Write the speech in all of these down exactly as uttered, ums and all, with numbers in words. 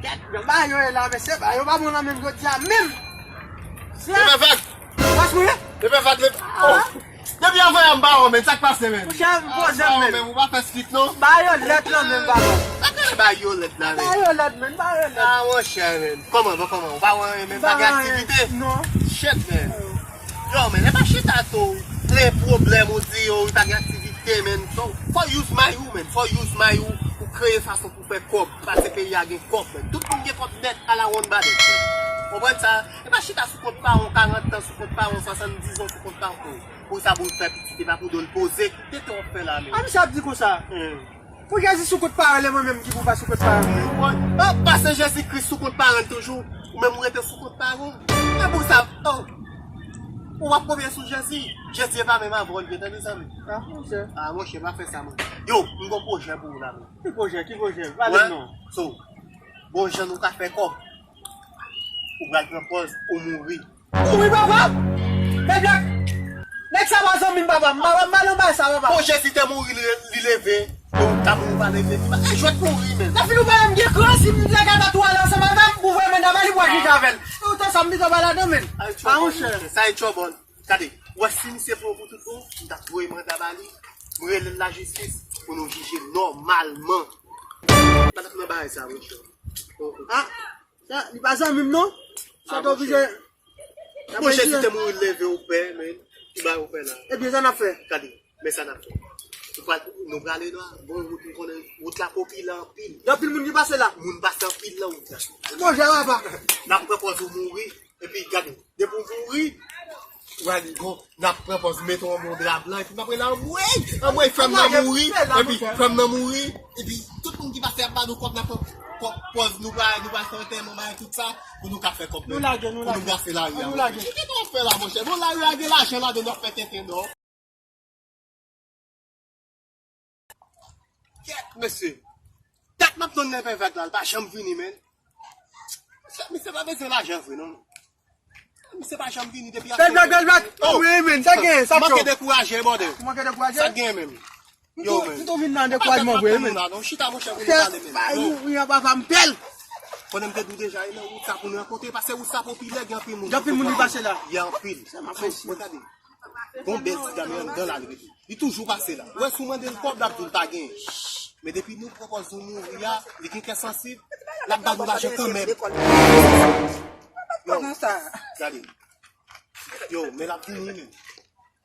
Kèt, jan bagay yo ye la, mesye, bagay yo pa bon nan menm jodi a menm. Mesye, fè vag. Pas mwen. Mesye, fè vag, mesye. Oh. Depi anvan yè m pa wè w, men sa k pase, men? Monchè, m poze m, men. Ou pa fè street, non? Bagay yo lèd nan menm, papa. Sa k rele bagay yo lèd la, men? Bagay yo lèd, men, bagay yo lèd. Ah, monchè, men. Kòman, bon, kòman? Ou pa wè, men, pa gen aktivite? Non. Shit, men. Yo, men, e pa chita tou. Plen pwoblèm, ou di, yo, pa gen aktivite, men. Fò, fò use may ou, men. Fò use may ou, ou kreye fason pou fè kòb. Pase peyi a gen kòb, men. Tout moun gen kòb nèt a la wonn badèt, men. Konprann sa? E pa chita sou kont paran w, karant an sou kont paran w, swasanndiz an sou kont paran w. Pou sa pou l fè pitit, e pa pou do l poze. Ki tenten w ap fè la menm? A, misye ap di konsa. Hmm. Pou Jezi sou kont paran l, e mwen menm ki pou pa sou kont paran l. Ou wè, oh, pase Jezi Kris sou kont paran l toujou. Ou menm ou rete sou kont paran w. E pou sa, oh. Ou ap konfye sou Jezi. Jezi e pa menm avè w, li gentan, mezanmi. A, monchè. A, monchè, pa fè sa, mwen. Yo, m gon pwojè pou ou la, men. Ki pwojè? Ki pwojè? Pale m non. So, bon jan nou ka fè kòb. Ou pral pran pòz ou mouri. Mouri, papa? Bèl blak. Nèg sa pa zanmi m, papa. M pa, m pa nan bagay sa, papa. Bon, Jezi te mouri, li, li leve. Bon, ta mouri, pa leve. Li pa, e, jwèt mouri, men. Sa fin ou pa menm gen kran, si m nèg a ta tou ale ansanm avè m, pou voye men nan vali, pou al viv avè l. E otan sa, m pito pa ladan, men. A, monchè. Sa e trouble. Gade, ou wè si misye pran w pou tout bon, m t ap voye manda ba li, m rele lajistis pou nou jije nòmalman. Pa t ap nan bagay sa, monchè. Oh, oh. A, sa, li pa zanmi m, non? Sa te oblije. Monchè, si te mouri leve, ou pè, men, ki bagay ou pè la? Ebyen, sa n ap fè? Gade, men sa n ap fè. Nou pral, nou prale la, bon, wout, ou konnen, wout la popilè anpil. Gen anpil moun ki pase la. Moun pase anpil nan wout la. Monchè, papa. N ap pran pòz ou mouri. Epi gade, depi w mouri, w a li bon, n ap pran pòz, mete w anba yon dra blan, epi n ap rele anmwey, anmwey, frè m nan mouri, epi frè m nan mouri, epi tout moun ki pase ap ba nou kòb, n ap pran pò-, pòz, nou pral, nou pral fè antèman, bagay tout sa, pou nou ka fè kòb, pou nou brase lari a. Kite w ap fè la, monchè? Bon, lari a gen lajan ladan, n ap fè tenten, non? Kèt, mesye. Dat m ap tann Nèfè Vag la, l pa janm vini, men. Mesye, misye pa bezwen lajan vre, non. Misye pa janm vini depi. Bèl blak, bèl blak. Oh, wi, men, sa gen, sa cho. Manke dekouraje, brother. Ou manke dekouraje? Sa gen, men. Yo, men. Ou vin nan dekourajman vre, men. Non, chita, monchè, pou nou pale, men. Yo. Ou, ou, papa, m pèl. Konnen m te di w deja, e nan wout sa pou nou rankontre, paske wout sa popilè, gen anpil moun. Gen anpil moun ki pase la. Gen anpil. Mwen gade. Gon bèl ti dam anndan la, li rete. Li toujou pase la. Ou wè, si w mande l kòb, l ap di w l pa genyen. Men depi nou pran pòz nou mouri a, li gen kè sansib, l ap ba nou lajan kanmenm. Yo, gade. Yo, men l ap vini, men.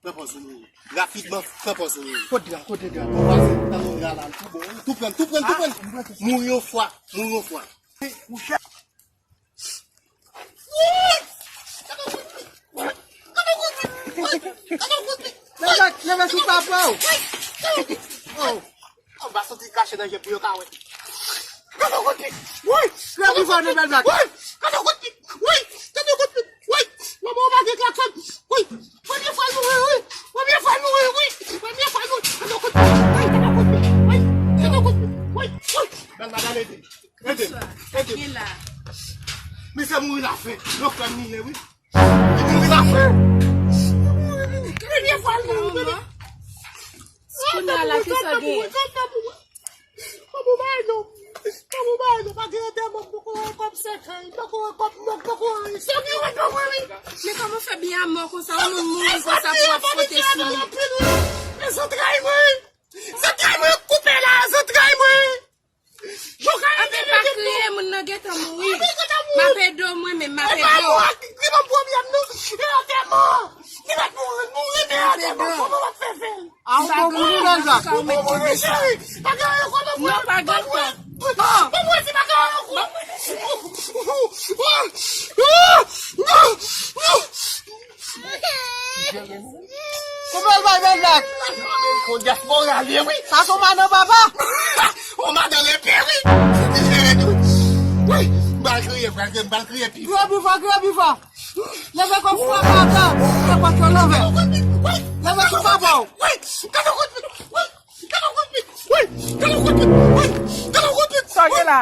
Pran pòz nou mouri. Rapidman, pran pòz nou mouri. Kote la, kote la? Bon, pase, nan nou la, la, tou bon. Tou pran, tou pran, tou pran. Mouri yon fwa, mouri yon fwa. Leve, leve sou papa w. Oh. Anba soti kache nan je pou yo ka wè. Gade yon kout pit. Wi. Leve pou fè nou bèl blak. Wi. Gade yon kout pit. Wi. Gade yon kout pit. Wi. Manman w pa gen klakson. Wi. Premye fwa l mouri, wi. Premye fwa l mouri, wi. Premye fwa l mouri. Gade yon kout pit. Wi. Gade yon kout pit. Wi. Gade yon kout pit. Wi. Wi. Ede m, ede m. Misye mouri lafen. Yon frè m li ye, wi. Li mouri lafen. Premye fwa l mouri, tande. Kounye a la, kisa w genyen? Kòman w bay non? Kòman w bay non? Pa gen antèman, m poko wè kòb senkant, m poko wè kòb nòt, m poko wè anyen. Sa gen wè nan mwen, wi. Men kòman w fè byen a mò konsa, yon moun mouri konsa pou w ap fwote sou li? Men zantray mwen, wi. Zantray mwen koupe la, zantray mwen. Anpil pa kriye, moun nan gentan mouri. M ap ede w, mwen menm, m ap ede w. Li pa mò ak, li pa pwoblèm, non. E antèman. Li mèt mouri, mouri, men antèman, kòman w ap fè fè l? A, ou bon moun, ou bèl blak. Ou bon moun, wi, cheri. Pa gen anyen, kòman w fè? Non, pa gen tan. Bon, mwen di pa gen anyen, kòman? Koupe l bay bèl blak. Yon dyaspora l ye, wi. Sa se yon madan papa. Yon madan lepe, wi. Li jere tou. Wi. M pral kriye, frè, m pral kriye pi fò. Kriye pi fò, kriye pi fò. Leve kòb sou papa w. Leve kòb sou papa w. Wi. Gade kout pit. Wi. Gade kout pit. Wi. Gade kout pit. Wi. Gade kout pit. Sa gen la?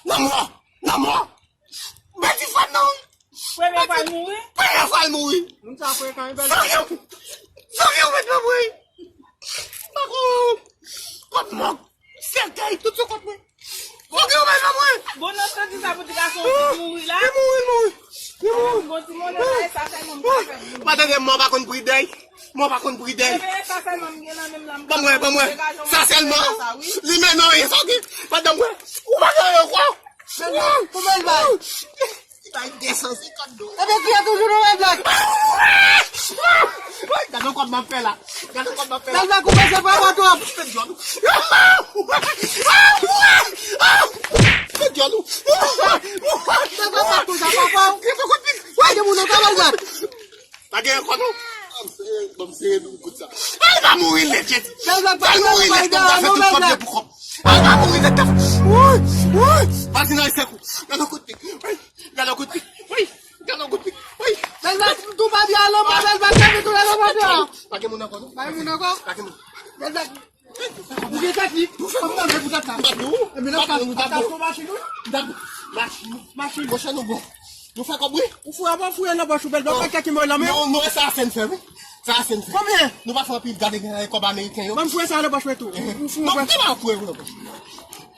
Lanmò. Lanmò. Bèl ti fanm nan, wi. Premye fwa l mouri? Premye fwa l mouri. Moun sa frekan, wi, bèl. Fòk yo, fòk yo met nan mwen. Pako, kòb mòg, sèkèy, tout sou kont mwen. Fòk yo met nan mwen. Bon, nan Li mouri la. Li mouri, li mouri. Li mouri. Bon, ti moun, sa sèlman m ka fè pou li. Mwen tande mò pa konn pri dèy. Mò pa konn pri dèy. Ebyen, sa sèlman m gen nan men m la, m ka fè pou li. Ban mwen, ban mwen. Sa sèlman. Li men non, e sa ki. Pandan mwen. Ou pa gen ankò. Koupe l bay. Bay de san senkant dola. Ebyen, ki a toujou nan Bèl Blak? Gade kòb m ap fè la. Gade kòb m ap fè la. Bèl Blak, ou panse pa mwen twòp. Fè djòl ou. Fè djòl ou. Sa pa pa tou, sa pa pa. Gade moun nan ka Bèl Blak. Pa gen ankò non. Ban m sere, ban m sere nou kout sa. Ay, va mouri lè, Jezi. Bèl Blak, pa mouri lè, Bèl Blak, non, Bèl Blak. Ay, va mouri lè, tèt. Woy, woy. Pati nan esèk ou. Gade kout pik. Woy. Gade yon kout pik. Woy. Bèl Blak, tou pa byen, alò, pa Bèl Blak, leve tou, alò, pa byen. Pa gen moun ankò, non? Pa gen moun ankò? Pa gen moun. Bèl Blak, ou gen teknik. Ou fè kòman pou tèt la? M pa di ou. Ebyen, n ap ka, n ap ka fè machin, wi. M t ap, machin. Machin. Pwochèn nou bon. Nou fè kòb, wi. Ou foure, pa foure nan pòch ou, Bèl Blak, pa kèk mò lan men. Non, non, sa se n fè, wi. Sa se n fè. Konbyen? Nou pa fè anpil, gade gen kòb ameriken yo. Ban m foure sa nan pòch mwen tou. Ou foure nan pòch. Non, m pa foure nan pòch.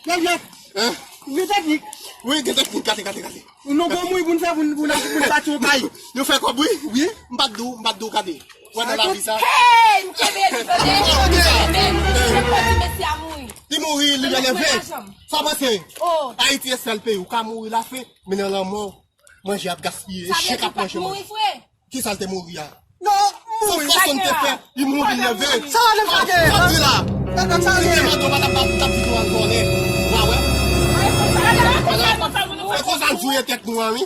Bèl Blak. Hein? Ou gen teknik. Wi, gen teknik, gade, gade, gade. Nou gon mouy pou n fè, pou n, pou n, pou n bati yon kay. Nou fè kòb, wi. Wi. M pa t di w, m pa t di w, gade. Wè nan lavi sa. Hey, m kenbe li, tande. M kenbe li, m kenbe li, mesye a mouri. Li mouri, li leve. Sa w panse? Oh. Ayiti se sèl peyi ou ka mouri lafen, men nan lanmò, manje ap gaspiye, chen k ap manje manje. Kisa l te mouri a? Non, mouri. Sa fason l te fè, li mouri leve. Sa w ap di la? Sa w ap di la? Si te mato pa t ap bat, ou t ap di nou al vòlè. Wa wè? E konsa l jouye tèt nou an, wi.